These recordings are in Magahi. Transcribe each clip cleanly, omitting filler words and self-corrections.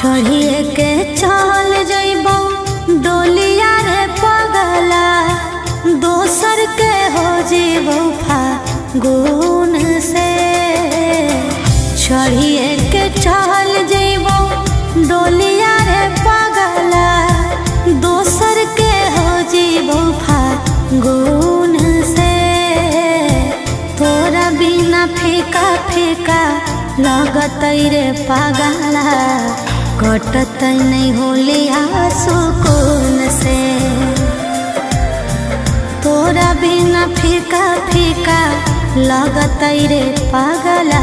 छोड़िए के चल जइबो डोलिया रे पगला, दोसर के हो जीवो फागुन से। छोड़िए के चल जइबो डोलिया रे पगला, दोसर के हो जीवो फागुन से। तोरा बिना फीका फीका लगतै रे पगला, कटतै नहीं होलिया सुकून से। तोरा बिना फीका फीका लगतै रे पगला,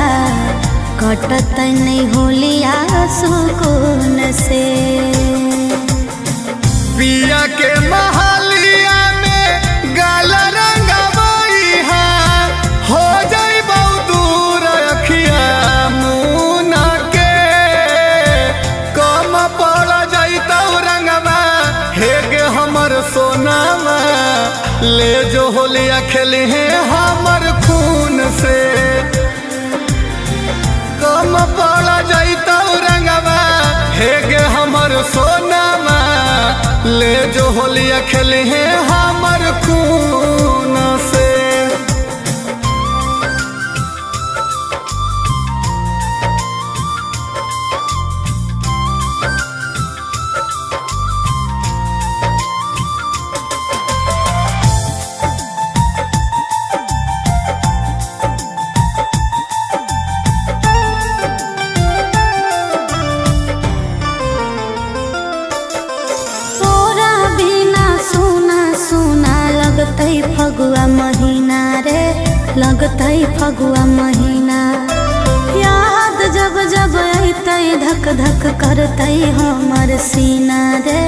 कटतै नहीं होलिया सुकून से। पिया के महलिया में गाल रंगवइहा, हो जइबौ दूर अखिया मुना के। कम पड़ जइतौ रंगवा हे गे हमर सोनावा, ले जो होलिया खेलिहे हमर खून से। कम पड़ जइतौ रंगवा हे गे हमर सोनावा, ले जो होलिया खेलिहे हमर खून से। तोरा बिना सुना सुना लगतै फगुआ महीना रे, लगतै फगुआ महीना। याद जब जब अइतै धक धक करतै हमर सीना रे,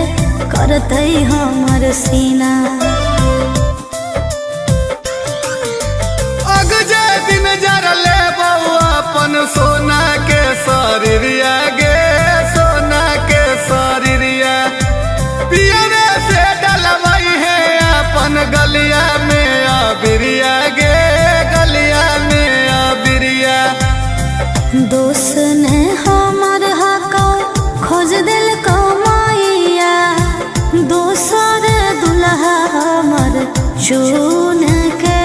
करतै हमर सीना। अग जे दिन जर ले अपन सोना के शरीरिया गे, सोना के शरीरिया। पियरे से डलवई है अपन गलिया में अबिरिया गे, गलिया में अबिरिया। दोष ने हमर हको खोज दिल कमाइया, दोसर दुल्हा हमर चुन के।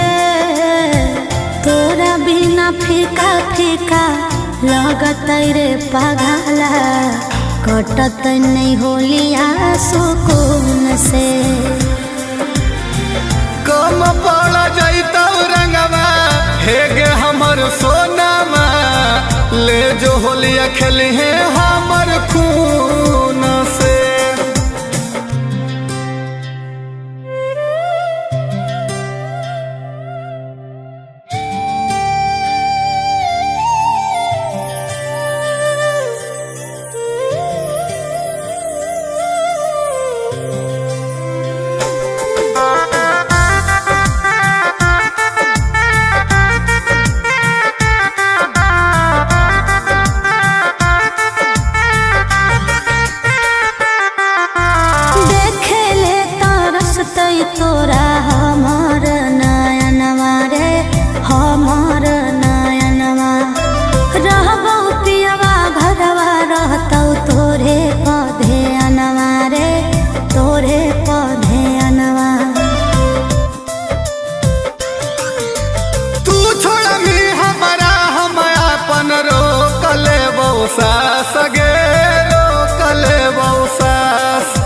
तोरा बिना फीका फीका लगतै रे पगला, कटतै नहीं होलिया सुकून से। कम पड़ जइतौ रंगवा हे गे हमर सोनावा, ले जो होलिया खेलिहे हमर खून से। देखे ले तरसतै तोरा हमर नयनवा रे, हमर नयनवा। रहबौ पियवा घरवा रहतौ तोरे पौधे अनवा रे, तोरे पौधे अनवा। तू छोड़मी हमारा हम अपन रोक लेबौ सास गे, रोक लेबौ सास।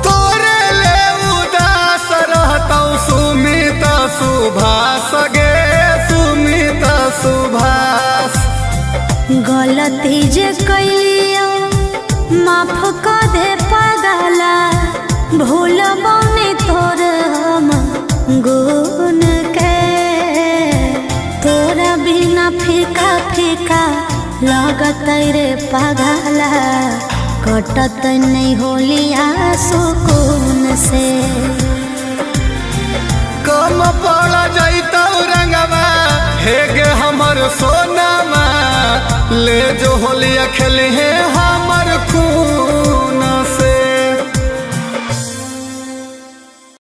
तोरे ले उदास रहतौ सुमित सुभाष गे, सुमित सुभाष। गलती जे कैलियौ माफ कर दे पगला, भूलबौ नै तोर हम गुण के। तोरा बिना फीका फीका लगतै रे पगला, कटतै नहीं होलिया सुकून से। कम पड़ जइतौ रंगवा हे गे हमर सोनावा, ले जो होलिया खेलिहे।